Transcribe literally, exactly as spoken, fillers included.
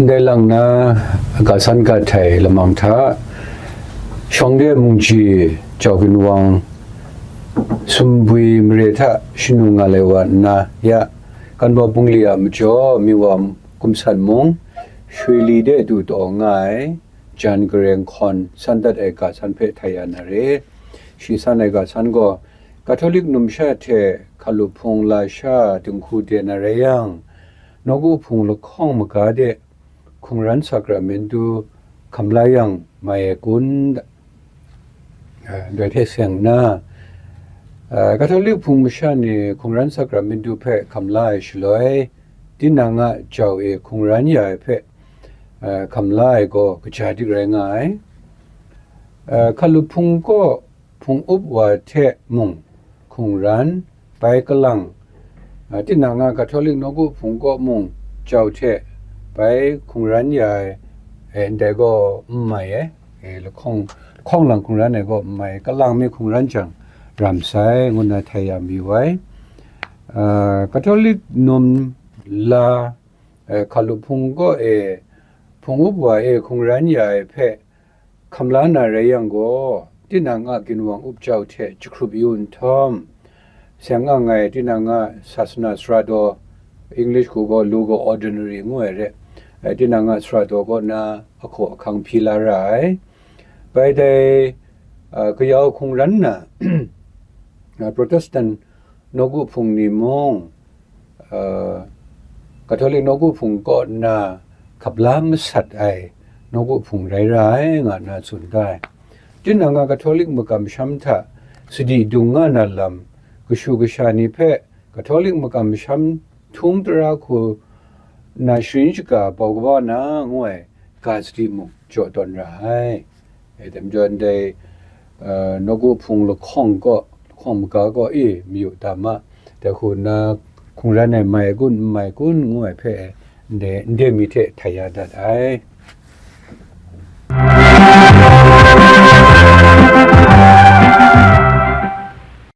Ndai lang na, ga san ga htai lamang hta, shawng de mungji jau ginwang, sumbwi mare hta shanu nga lai wa nna, ya, Kanbaw Bungli a majaw Miwa Kumsan mung, Shwili de du taw nga ai, jan gareng hkawn san dat ai ga san hpe htai ya na re. Shi san ai ga san gaw, Katolik numsha hte Hkalup Hpung lasha dinghku de na rai yang, nawku hpung lahkawng maga de hkungran sakramentu hkam la yang mai ai kun? Eh, ndai hte seng nna, eh, Katolik Hpung masha ni hkungran sakramentu hpe hkam la ai shaloi, tinang a jau e hkungran ya ai hpe, eh, hkam la ai gaw kaja dik rai nga ai. Eh, Hkalup Hpung kaw hpung up wa hte mung hkungran bai kalang, ah, tinang a Katolik nawku hpung kaw mung jau hte bai hkungran ya ai, eh, ndai gaw n mai ai, eh, lahkawng, lahkawng lang hkungran ai gaw n mai ai, kalang mi hkungran jang ram sai, ngu nna htai ya mayu ai. Ah, Katolik num la, eh, Hkalup Hpung kaw e hpung up wa e hkungran ya ai hpe, hkam la na rai yang gaw, tinang a ginwang up jau hte jahkrup yu nhtawm, seng ang ai tinang a sasana sara daw, English hku gaw lu gaw ordinary ngu ai re, eh, tinang a sara daw kaw na ahkaw ahkang hpyi la ra ai. Bai dai, ah, kayau hkungran na, ah, Protestant nawku hpung ni mung, uh, Katolik nawku hpung kaw nna hkap la masat ai nawku hpung rai ra ai, nga nna tsun da ai. Tinang a Katolik makam masham hta sadi dung nga na lam, kashu kasha ni hpe Katolik makam masham htung tara hku na sharin shaga bau kaba na ngu ai ga sadi mung jaw tawn ra ai. E, dai majaw ndai, uh, nawku hpung lahkawng kaw, lahkawng maga kaw e mayu da ma, dai hku nna hkungran ai mai kun, n mai kun, ngu ai hpe, ndai, ndai mi hte htai ya dat ai.